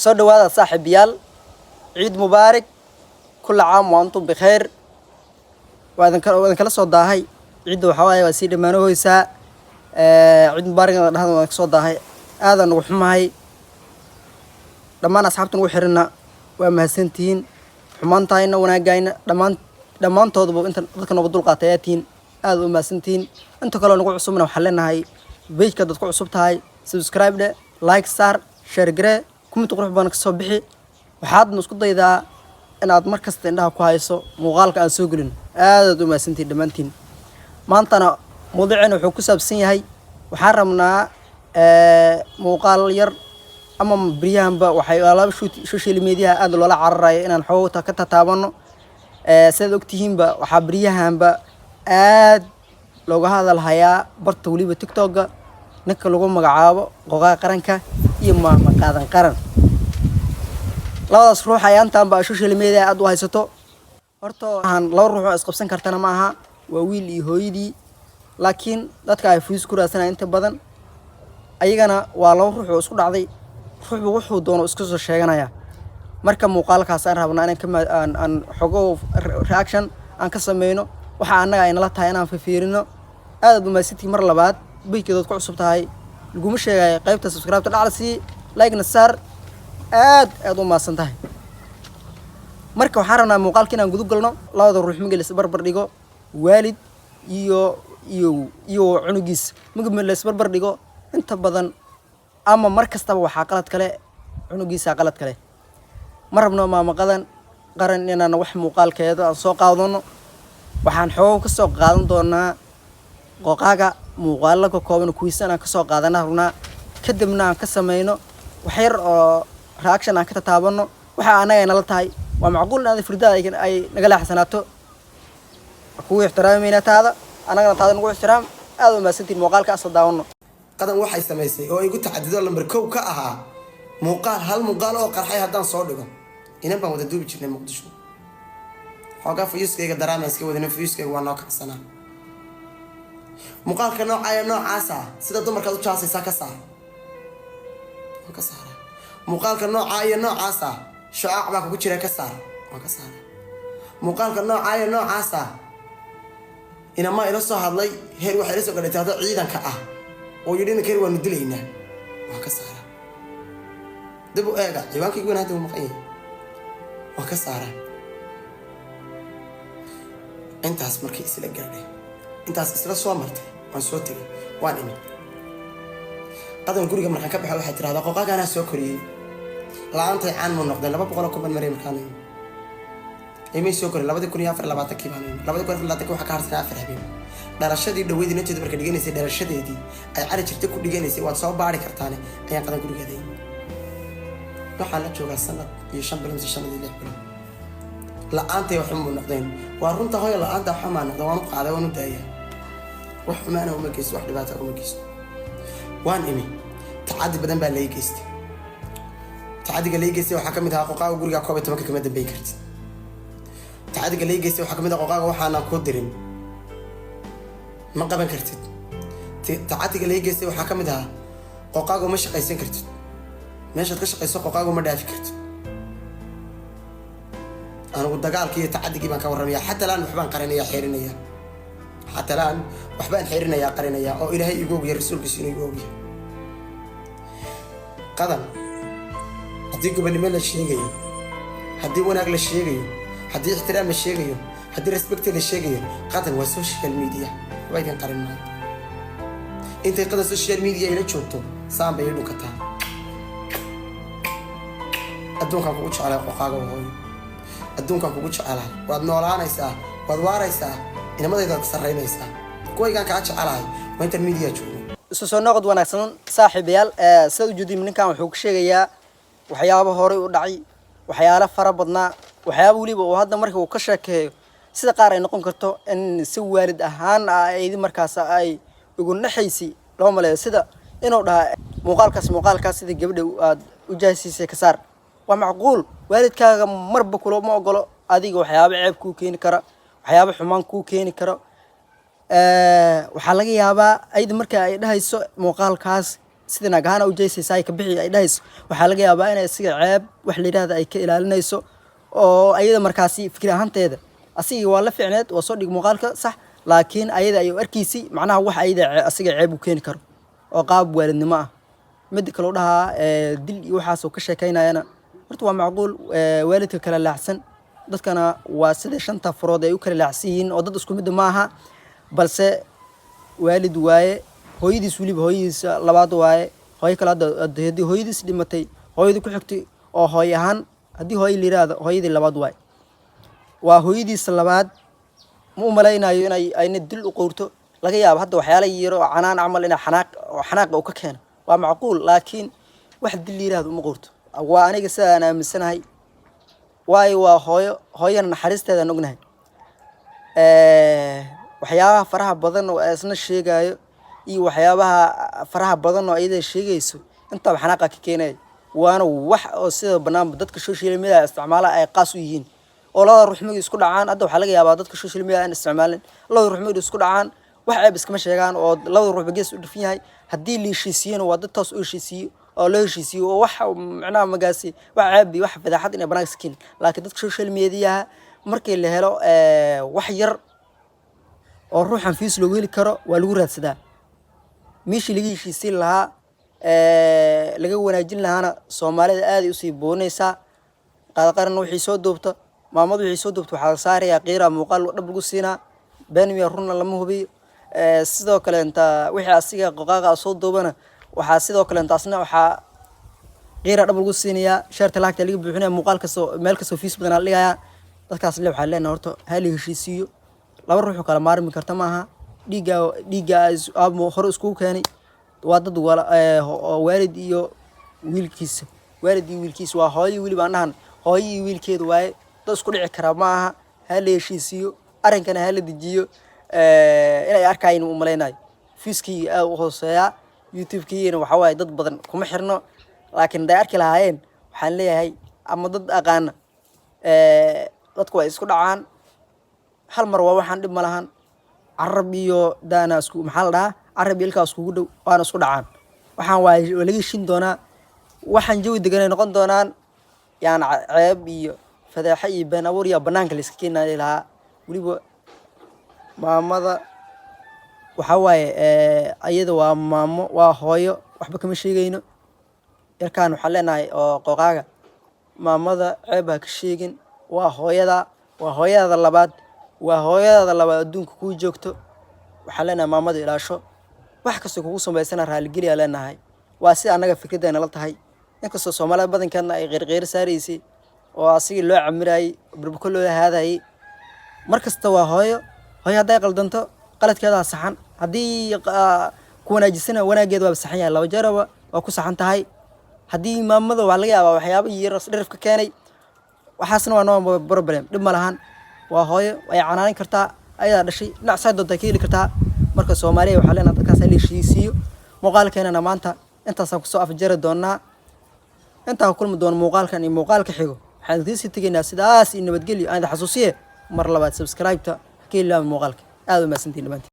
Soo dhawaada, saaxiibayaal. Ciid mubaarak, كل عام وأنتم بخير. Waa idin kala soo daahay. Ciidda waxaa waaye waa sii dhammaanohaysaa. Ciid mubaarak dhahda, waan ka soo daahay, aadaan ugu xumahay. Dhammaan asxaabta nugu xirina waa mahadsantihiin. Xumaantahayna, wanaagayna, dhammaan dhammaantooduba inta dadka nooga dulqaatay ayaa tihiin, aad u mahadsantihiin. Inta kaleo nagu cusubna waxaan leenahay, page-ka dad ku cusub tahay, subscribe dhe, like saar, share garee, comment qurux badan kasoo bixi. Waxaadna isku daydaa inaad mar kasta indhaha ku hayso muuqaalka aan soo gelin. Aadaad u mahadsantihiin dhammaantiin. Maantana mawduuceena wuxuu ku saabsan yahay, waxaan rabnaa muuqaal yar ama beryahanba waxay alaaba social media aada loola cararayo inaan xoogta ka tataabano. Sidaad ogtihiinba, waxaa beryahanba aad looga hadal hayaa barta, weliba TikTok-ga, ninka lagu magacaabo Qoqaa Qaranka iyo Maama Qaadan Qaran. Labadaas ruux ayaantan ba social media aad u haysato. Horta waxaan laba ruux oo isqabsan kartana ma aha, waa wiil iyo hooyadii, laakiin dadka ay views ku raadsanaya inta badan ayagana waa laba ruux oo isku dhacday, ruuxba wuxuu doono iska soo sheeganaya. Marka muuqaalkaas aan rabnaa inaan kama aan xogo reaction aan ka sameyno, waxa annaga ay nala tahay inaan fifiirino. Aad aad umahadsantihiin. Mar labaad, page-keedood ku cusub tahay, laguma sheegayo, qaybta subscribe-ta dhacla sii, like-na saar. Aad aad u mahadsan tahay. Marka waxaan rabnaa muuqaalka inaan gudu galno. Labada ruux miga la isbarbar dhigo, waalid iyo cunugiis, miga la isbarbar dhigo, inta badan ama mar kastaba waxaa qalad kale cunugiisa, qalad kale. Ma rabno Maama Qadan Qaran inaan wax muuqaalkeeda aan soo qaadano. Waxaan xoogo ka soo qaadan doonaa Qooqaaga, muuqaalo ka kooban kuwiisan aan kasoo qaadana rabnaa, kadibna aan ka sameyno wax yar oo reaction aan ka tataabano, waxa anaga nala tahay. Waa macquul in firdada ay naga leexsanaato. Kugu ixtiraamayna taada, annagana taada nagu ixtiraam. Aad u mahadsantiin. Muuqaalka asal daawano. Qadan waxay samaysay oo igu tacadido lambar kow ka ahaa muuqaal, hal muuqaal oo qarxay haddaan soo dhigo. Inan baan wada duubi jirnay Muqdisho. Xoogaa views-kayga daraama iska wadana, views-kayga waa noo kacsanaa. Muuqaalka noocaya noocaasa, sida dumarkaad u jaasaysaa, ka saar. Waan ka saaraa. Muuqaalka noocaa iyo noocaasa, shucaac baa kugu jira, ka saar. Waan ka saaraa. Muuqaalka noocaa iyo noocaasa, inamaa ila soo hadlay, heer waxay ila soo gadhatay hadda ciidanka ah oo yidhi, "Ninka heer waanu dilaynaa." Waan ka saaraa. Dib u eega ciwaankaygu weyn, hadda wuu maqan yahay. Waan ka saaraa. Intaas markay isla gaadhay, intaas isla soo martay, waan soo tegay, waan imid Qadan. Guriga markaan ka baxo, waxay tirahdaa, "Qoqaagaanaa soo koriyey, la-aantay caan muu noqdeen." 200,000 baan maray markaan imi. Imay soo korin. 2024-kii baan imi. 2024-kii waxaa ka harsanaa 4 habeen. Dhalashadii dhaweydii nanteedu marka dhiganaysay, dhalashadeedii ay cali jirtay ku dhiganaysay, waad soo baari kartaane, ayaan Qadan gurigeeda imi. Waxaan la joogaa sanad iyo 5 bilo mise 5 iyo 6 bilo. La-aantay waxumuu noqdeen. Waa runta hooyo, la-aanta waxumaa noqdeen. Waan u qaaday, waan u daayaa, wax xumaana uma geysto, wax dhibaata uma geysto. Waan imi, tacadi badan baa lai geystay. Tacadiga lai geystay waxaa kamid ahaa, "Qoqaaga, gurigaa 11-ka kama dambeyn kartid." Tacadiga lai geystay waxaa kamid ah, "Qoqaaga, waxaana ku dirin ma qaban kartid." Tacadiga lai geystay waxaa kamid ahaa, "Qoqaaga, ma shaqaysan kartid, meeshaad ka shaqayso qoqaagu ma dhaafi kartid." Anigu dagaalkii iyo tacadigii baan ka warramaya. Xataa laan waxbaan qarinaya, xeerinaya. Xataa laan waxbaan xeerinayaa, qarinaya, oo Ilaahay igu ogyahay, rasuulkiisu inuu igu ogyahay. Qadan, haddii gobonimo la sheegayo, haddii wanaag la sheegayo, haddii ixtiraam la sheegayo, haddii respect la sheegayo, Qadan waa social media. Waxba idin qarin maayo. Intay Qadan social media ila joogto, saan bay ii dhunkataa. Adduunkaan kugu jecelahay, qoqaaga hooyo, adduunkaan kugu jecelahay. Waad noolaanaysaa, waad waaraysaa, inamadaydaad sarraynaysaa. Kuwaygaan kaa jecelahay waa intaan media joogo. Isu soo noqod wanaagsan, saaxiibayaal. Sidaad ujeediin, ninkan wuxuu ka sheegayaa waxyaabo horey u dhacay, waxyaalo fara badnaa, waxyaabo weliba uu hadda marka uu ka sheekeeyo sida qaar ay noqon karto in si waalid ahaan ah aydi markaas ay ugu naxaysay loo maleeyo, sida inuu dhahaa, "Muuqaalkaas, muuqaalkaas, sida gabadha aad u jaasiisay ka saar." Waa macquul, waalidkaaga marba kula ma ogolo adiga waxyaabo ceeb kuu keeni kara, waxyaabo xumaan kuu keeni karo. Waxaa laga yaabaa ayada marka ay dhahayso muuqaalkaas Sida naag ahaan u jeysaysa ay ka bixi ay dhahayso, waxaa laga yaabaa inay asiga ceeb wax la yidhaahda ay ka ilaalinayso, oo ayada markaasi fikir ahaanteeda asigii waa la fiicneed, waa soo dhig muuqaalka sax, laakiin ayada ay u arkaysay macnaha wax ayada asiga ceeb u keeni karo oo qaab waalidnimo ah. Midda kale u dhahaa dil iyo waxaas oo ka sheekaynayana, horta waa macquul. Waalidka kala laacsan dadkana waa sida shanta furood ay u kala laacsan yihiin, oo dad isku mid ma aha, balse waalid waaye. Hooyadiis weliba hooyadiisa labaad waaye. Hooyo kale hadda haddii hooyadiis dhimatay, hooyadii ku xigtay oo hooyo ahaan haddii hooyo la yiraahdo, hooyadii labaad waaye, waa hooyadiisa labaad. Ma u malaynayo inay ayna dil u qowrto. Laga yaabo hadda waxyaala yaro oo canaan camal inay xanaaq oo xanaaqa uu ka keeno, waa macquul, laakiin wax dil la yiraahdo uma qowrto. Waa aniga sida aan aaminsanahay, waayo waa hooyo, hooyana naxariisteedaan ognahay. Waxyaabaha faraha badan oo isna sheegayo iyo waxyaabaha faraha badan oo iyada sheegayso intaba xanaaqa ka keenaya, waana wax oo sida banaanba dadka social media isticmaala ay qaas u yihiin, oo labada ruux markay isku dhacaan. Hadda waxaa laga yaabaa dadka social media aan isticmaalin, labada ruux markay isku dhacaan wax ceeb iskama sheegaan, oo labada ruuxba gees u dhifan yahay. Haddii la heshiisiiyana waa dad toos u heshiisiiyo oo loo heshiisiiyo, oo wax macnaha magaasi wax ceeb iyo wax fadaaxad inay banaanka iska keenin. Laakiin dadka social mediaha markii la helo wax yar oo ruuxan views loogu heli karo, waa lagu raadsadaa. Meeshii laga heshiisiin lahaa, laga wanaajin lahaana, Soomaalida aad ay usii buunaysaa. Qaadqarna wixii soo duubta, maamadu wixii soo duubta, waxaa la saarayaa qiira, muuqaal dhab lagu siinaa, been miya runna lama hubiyo. Sidoo kaleenta wixii asiga qoqaaqa soo duubana, waxaa sidoo kaleenta asna waxaa qiira dhab lagu siinayaa, shareta lacagta laga buuxinaya, muuqaal kastoo meel kastoo views badan la dhigayaa. Dadkaas le waxaa leenahay horta ha la heshiisiiyo. Laba ruux oo kala maarmi karta maaha. Dhiigga dhiigga hore iskugu keenay waa dad wala oo waalid iyo wiilkiisa, waalid iyo wiilkiisa, waa hooyo weliba aan dhahan, hooyo iyo wiilkeedu waaye. Dad isku dhici karaa ma aha. Ha la heshiisiiyo, arrinkana ha la dejiyo. Inay arkayin u malaynayo, viewskii aad u hooseeyaa, YouTube-kiina waxaa waaye dad badan kuma xirno, laakiin hadday arki lahaayeen, waxaan leeyahay ama dad aqaana, dadku waa isku dhacaan hal mar, waa waxaan dhib ma lahan. Carab iyo daana isku, maxaa la dhahaa, carab iyo ilkaa iskugu dhow, waana isku dhacaan. Waxaan waa laga heshin doonaa, waxaan jawi deganay noqon doonaan. Yaan ceeb iyo fadeexo iyo been abuur iyo banaanka la iska keenayi lahaa. Weliba maamada waxaa waaye, ayada waa maamo, waa hooyo, waxba kama sheegayno. Yarkaan waxaan leenahay oo qoqaaga, maamada ceeb ha ka sheegin. Waa hooyada, waa hooyadaada labaad, waa hooyadaada labaad adduunka kuu joogto. Waxaan leenahay maamada ilaasho, wax kastoo kugu samaysana raaligeliyaa leenahay. Waa sida annaga fikraddeena la tahay, inkastoo Soomaalida badankeedna ay qeyrqeyro saaraysay oo asigii loo camirayay, barbuko loo haadayay. Mar kasta waa hooyo. Hooyo hadday qaldanto, qaladkeedaa saxan. Haddii ku wanaajisana, wanaaggeeda waaba saxan yahay, laba jeeraba waa ku saxan tahay. Haddii maamada waa laga yaabaa waxyaaba yar dhirif ka keenay, waxaasna waa no problem, dhib ma lahan. Waa hooyo, way canaanin kartaa, ayadaa dhashay, dhinac saa doontaa ka heli kartaa. Marka Soomaaliya waxaa leenahay dadkaas hala heshiisiiyo. Muuqaalkeenana maanta intaasaan kusoo afjari doonaa. Intaan ku kulmi doono muuqaalkan iyo muuqaalka xigo, waxaan idiin sii tegaynaa sidaas iyo nabadgelyo. Aan idin xasuusiye mar labaad, subscribe-ta ka ilaaba muuqaalka. Aad u mahadsantiin dhammaantiin.